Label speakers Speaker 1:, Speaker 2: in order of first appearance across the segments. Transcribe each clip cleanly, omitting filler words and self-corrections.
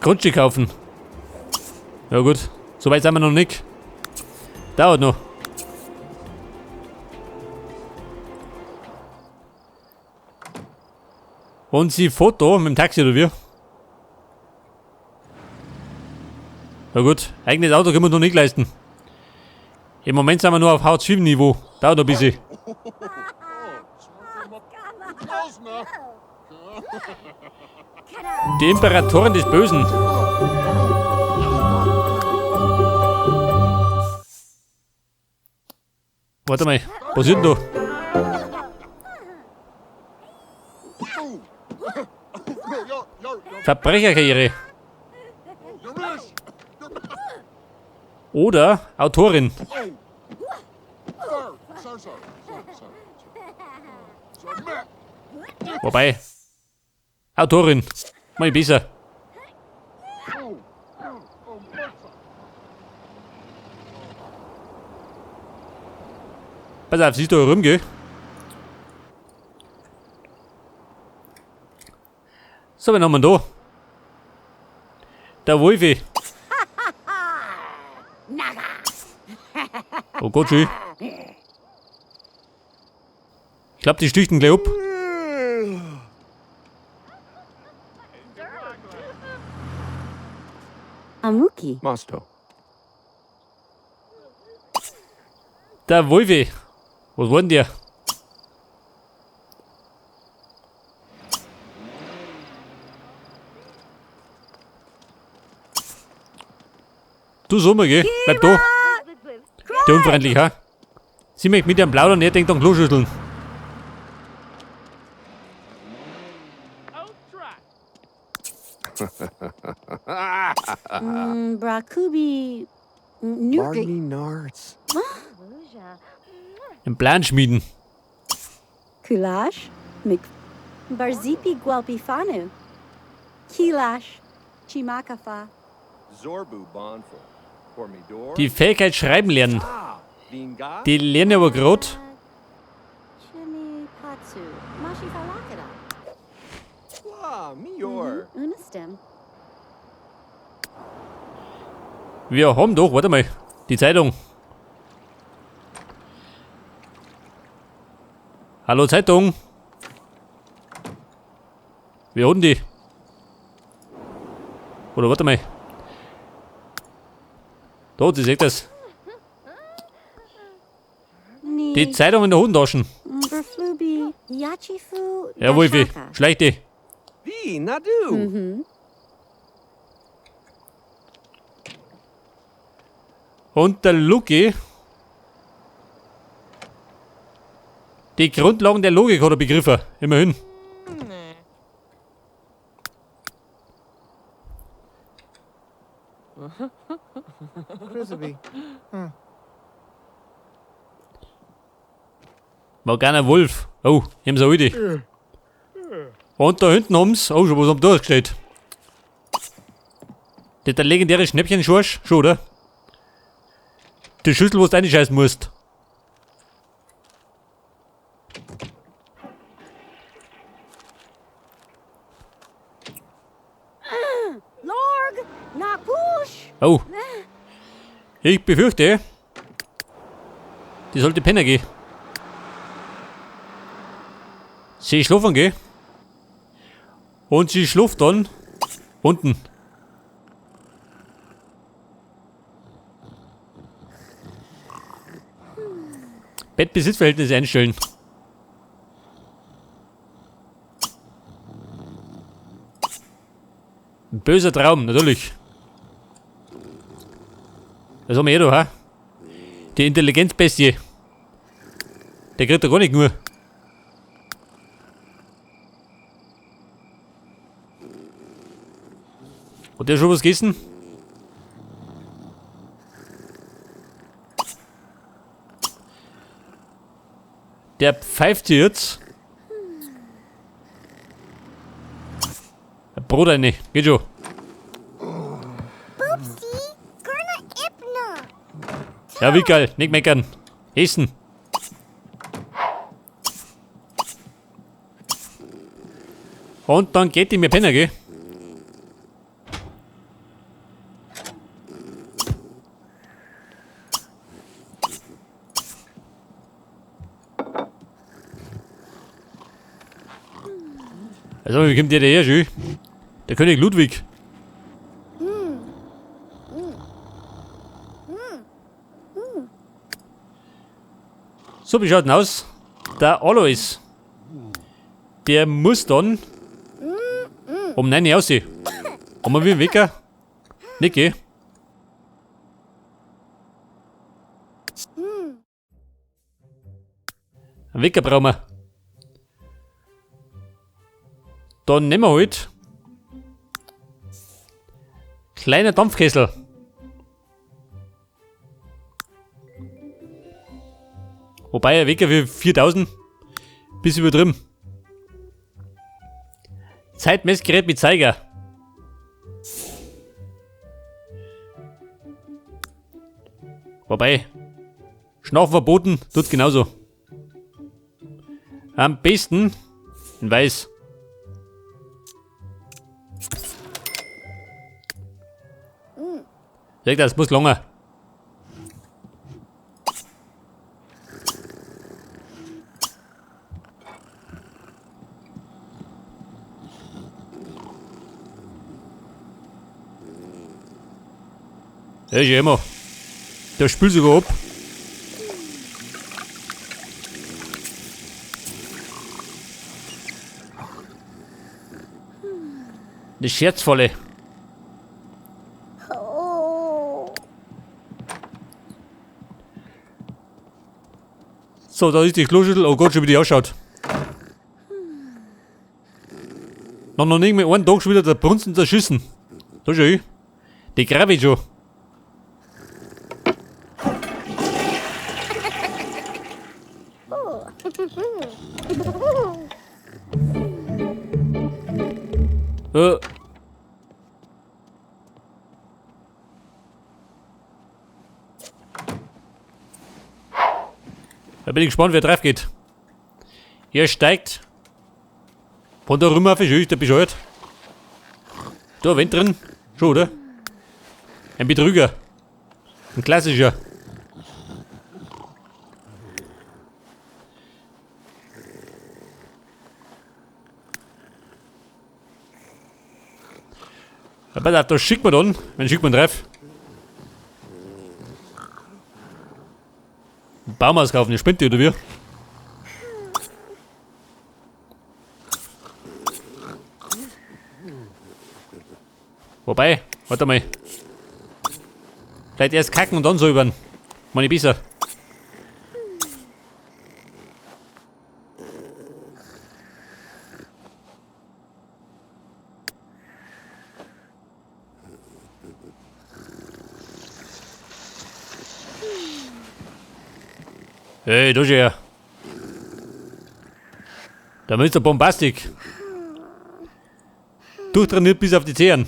Speaker 1: Grundstück kaufen. Ja gut, so weit sind wir noch nicht. Dauert noch. Und sie Foto mit dem Taxi oder wie? Na gut, eigenes Auto können wir uns noch nicht leisten. Im Moment sind wir nur auf Hartz IV Niveau. Dauert noch ein bisschen. Die Imperatorin des Bösen. Warte mal, was ist denn da? Verbrecherkarriere. Oder Autorin. Wobei, Autorin, mal besser. Pass auf, siehst du rum, gell? So, wen haben wir da? Der Wolfi. Oh Gott, schön. Ich glaub, die stichten gleich ab.
Speaker 2: Amuki.
Speaker 3: Masto.
Speaker 1: Der Wolfi. Was war denn der? Du Sommer, gell? Bleib da. Der unfreundlich, ha? Sie möchte mit ihrem plaudern, er denkt an Kloschüsseln.
Speaker 2: Brakubi. Nuki.
Speaker 3: Barney Narts.
Speaker 1: Den Plan schmieden.
Speaker 2: Kulash. Mik. Barzipi Gualpifanu. Kilash. Chimakafa.
Speaker 3: Zorbu Bonful. Formidor.
Speaker 1: Die Fähigkeit schreiben lernen.
Speaker 3: Ah, Vinga.
Speaker 1: Die lernen aber grad.
Speaker 2: Chimi Patsu. Mashifalakada.
Speaker 3: Wa, Mior.
Speaker 2: Unistem.
Speaker 1: Wir haben doch, warte mal, die Zeitung. Hallo Zeitung. Wir haben die. Oder warte mal. Da, sie seht das.
Speaker 2: Ni.
Speaker 1: Die Zeitung in der Hosentasche.
Speaker 2: Berflubi. Yachifu.
Speaker 1: Ja, Wolfi,
Speaker 2: Dashaka.
Speaker 1: schleich die.
Speaker 3: Vi, Nadu.
Speaker 1: Und der Luki. Die Grundlagen der Logik hat er begriffen. Immerhin.
Speaker 3: Crisaby.
Speaker 1: Morgana Wolf. Oh, hier haben sie eine Idee. Und da hinten haben's. Oh, schon was haben da gestellt. Das ist der legendäre Schnäppchen-Schorsch. Schon, oder? Die Schüssel, wo du reinscheißen musst.
Speaker 2: Lorg. Nakush.
Speaker 1: Oh. Ich befürchte, die sollte pennen gehen. Sie schlafen gehen. Und sie schläft dann unten. Bettbesitzverhältnisse einstellen. Ein böser Traum, natürlich. Was haben wir hier da, ha? Die Intelligenzbestie. Der kriegt doch gar nicht nur. Hat der schon was gegessen? Der pfeift sich jetzt. Ein Brot rein, geht schon. Ja, wie geil, nicht meckern. Essen. Und dann geht die mir pennen, gell? Also, wie kommt der her schon? Der König Ludwig. So, wie schaut denn aus? Der Alois. Der muss dann um 9 Uhr aussehen. Haben wir wie ein Wecker? Nicht, gell? Einen Wecker brauchen wir. Dann nehmen wir halt kleiner Dampfkessel. Wobei ein Wecker für 4000 bis übertrieben. Zeitmessgerät mit Zeiger. Wobei, Schnaufen verboten, tut genauso. Am besten in Weiß. Sag, das muss länger. Ja, ist ja immer. Der spült sogar ab. Eine Scherzfalle. So, da ist die Kloschüssel. Oh Gott, schon wie die ausschaut. Noch nicht mehr einen Tag schon wieder der Brunzen zerschissen. Da schau ich. Die grabe ich schon. Da bin ich gespannt, wer drauf geht. Hier steigt. Von der Rümer auf, ist der bescheuert. Da, Wind drin. Schon, oder? Ein Betrüger. Ein klassischer. Aber da schickt man dann, wenn schickt man drauf. Einen Baum auskaufen, die spinnt die, oder wie? Wobei, warte mal. Vielleicht erst kacken und dann säubern. Meine besser. Hey, da schau her. Da ist der Bombastik. Durchtrainiert bis auf die Zehen.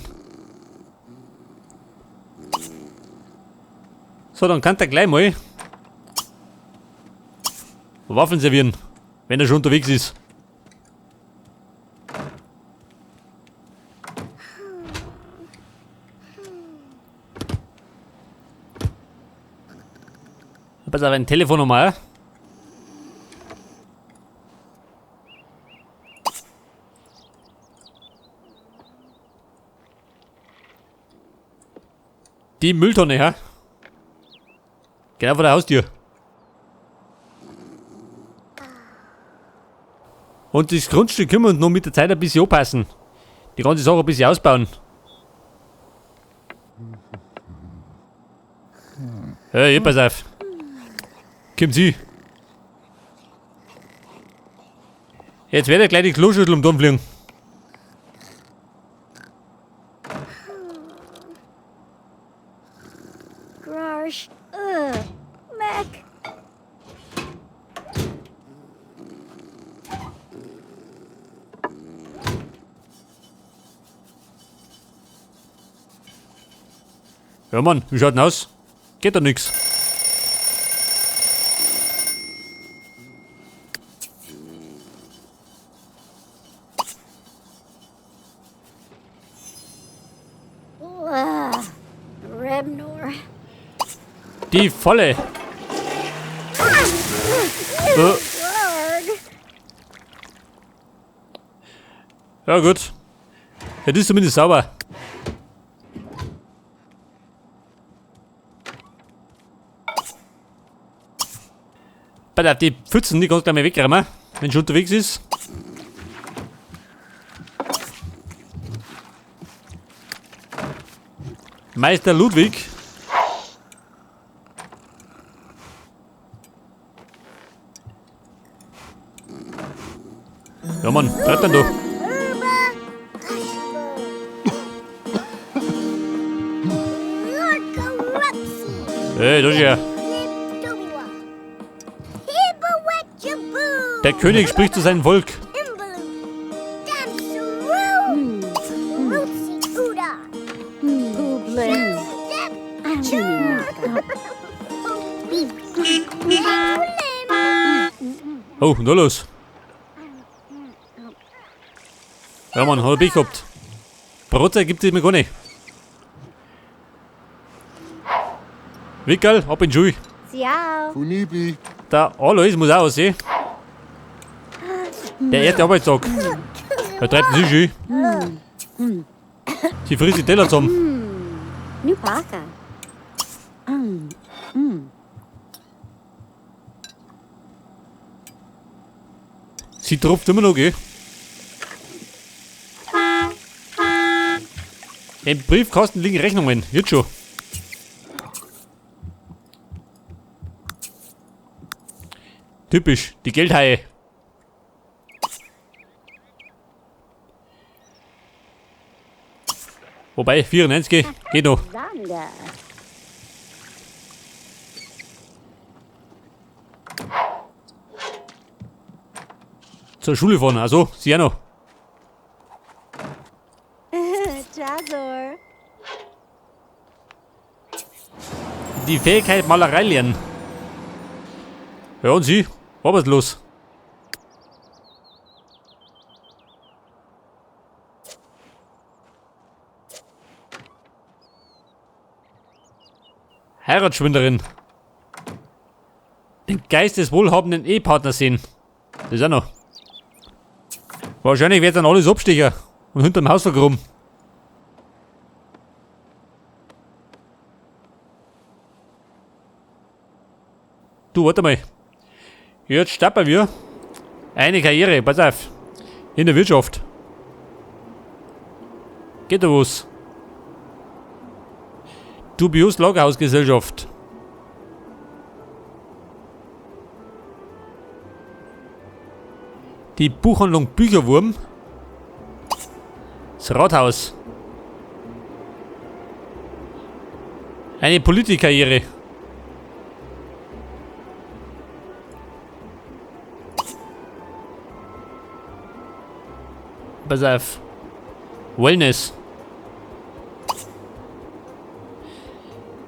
Speaker 1: So, dann kann der gleich mal Waffeln servieren, wenn er schon unterwegs ist. Pass auf, ein Telefon nochmal. Die Mülltonne, ja? Genau vor der Haustür. Und das Grundstück können wir uns noch mit der Zeit ein bisschen anpassen. Die ganze Sache ein bisschen ausbauen. Hey, pass auf. Kommt sie. Jetzt werde ich gleich die Kloschüssel um den fliegen.
Speaker 2: Grarsh. Mech.
Speaker 1: Ja Mann, wie schaut denn aus? Geht da nix.
Speaker 2: Rebnor.
Speaker 1: Die Volle. Ja gut. Ja, das ist zumindest sauber. Pass auf, die Pfützen, die kannst du gleich mal wegräumen, wenn schon unterwegs ist. Meister Ludwig. Ja Mann, bleib dann da. Hey, da ist er. Der König spricht zu seinem Volk. Oh, und da los. Ja Mann, hat er Pech gehabt. Brotzeit gibt es immer gar nicht. Wickerl, ab in die Schule.
Speaker 4: Funibi.
Speaker 1: Der Alois muss auch aussehen. Der erste Arbeitstag. Er treibt sich schön. Sie frisst die Teller zusammen.
Speaker 2: Nupaka.
Speaker 1: Sie tropft immer noch, gell? Im Briefkasten liegen Rechnungen. Jetzt schon. Typisch, die Geldhaie. Wobei, 94 geht noch. Zur Schule fahren, also, sie auch noch. Die Fähigkeit Malerei lernen. Ja, und sie? Arbeitslos. Heiratsschwinderin. Den Geist des wohlhabenden Ehepartners sehen. Das ist auch noch. Wahrscheinlich wird dann alles Abstecher und hinterm Haus vergraben. Du, warte mal. Jetzt starten wir eine Karriere, pass auf. In der Wirtschaft. Geht da was? Dubios Lagerhausgesellschaft. Die Buchhandlung Bücherwurm. Das Rathaus. Eine Politikkarriere. Pass auf. Wellness.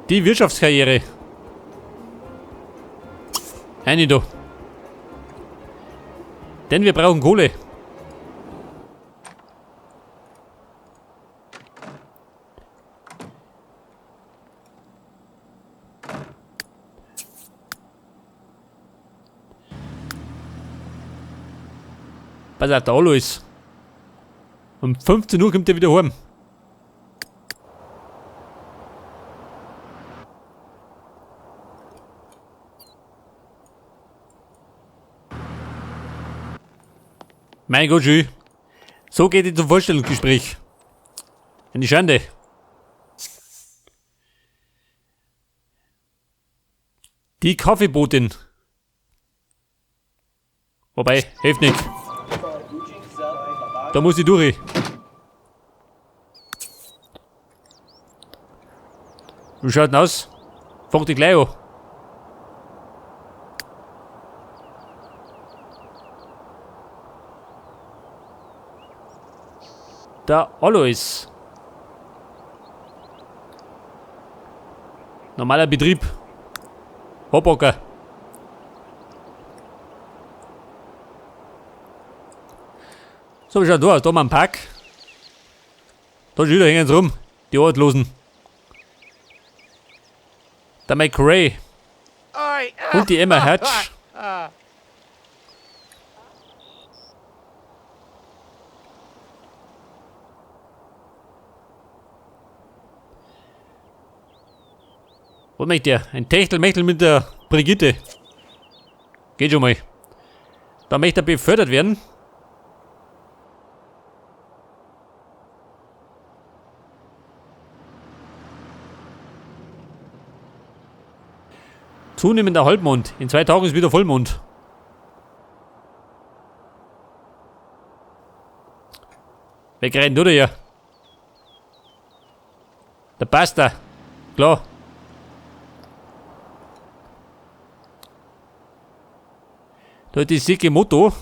Speaker 1: Die Wirtschaftskarriere. Eine da. Denn wir brauchen Kohle. Pass auf, der Alois. Um 15 Uhr kommt er wieder heim. Mein Gott, schön. So geht es zum Vorstellungsgespräch. Eine Schande. Die Kaffeebotin. Wobei, hilft nicht. Da muss ich durch. Wie schaut denn aus? Fangt die gleich an. Der Alois. Normaler Betrieb. Hobbocker. So, schau da, da haben wir einen Park. Da schon wieder hängen sie rum, die Arbeitslosen. Der McRae. Und die Emma Hatch. Was möchte der? Ein Techtelmechtel mit der Brigitte. Geht schon mal. Da möchte er befördert werden. Zunehmender Halbmond. In 2 Tagen ist wieder Vollmond. Wegrennen, oder ja? Der passt da. Klar. Da ist die Sicke Motto.